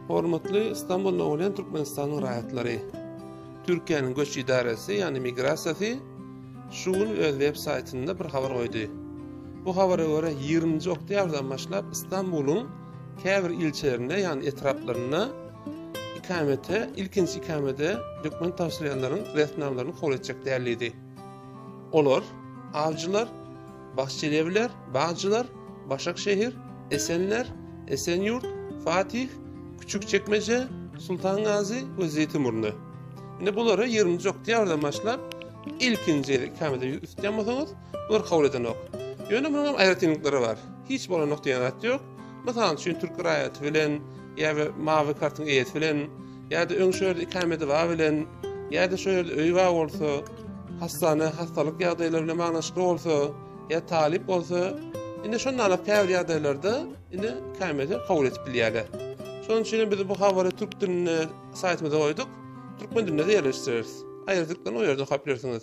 Hormatly Istanbulda bolýan Türkmenistanyň raýatlary! Türkiýäniň göç idaresi, ýagny migrasiýasy şu gün öz web saýtynda bir habar goýdy. Bu habara görä 20-nji oktýabrdan başlap Istanbulyň käbir ilçelerinde, ýagny etraplarynda ikamete, ilkinji ikamete dokument tabşyrýanlaryň resminamalaryny kabul etjek däl diýdi. Olar Awjylar, Bahçelievler, Bagjylar, Başakşehir, Esenler, Esenyurt, Fatih, Küçükçekmece, Sultangazy we Zeýtinburny. Indi bulary 20-nji oktýabrdan başlap ilkinji gezek ikamete ýüz tutýan bolsaňyz, bular kabul edenok. Ýöne munuň hem aýratynlyklary bar. Hiç bolanok diýen zat ýok. Mysal üçin türk raýaty bilen ýa-da mawy kartyň eýesi bilen ýa-da öň şu ýerde ikameti bar bilen ýa-da şu ýerde öýi bar bolsa, hassana, hassalyk ýagdaýlary bilen baglanyşykly bolsa, ýa talyp bolsa, indi şonda käbir ýagdaýlarda indi ikameti kabul edip bilýärler. Şonuň üçin hem biz bu habary türk dilinde saýtymyza goýduk. Türkmen dilinde-de ýerleşdireris. Aýratynlyklaryny o ýerde okap bilersiňiz.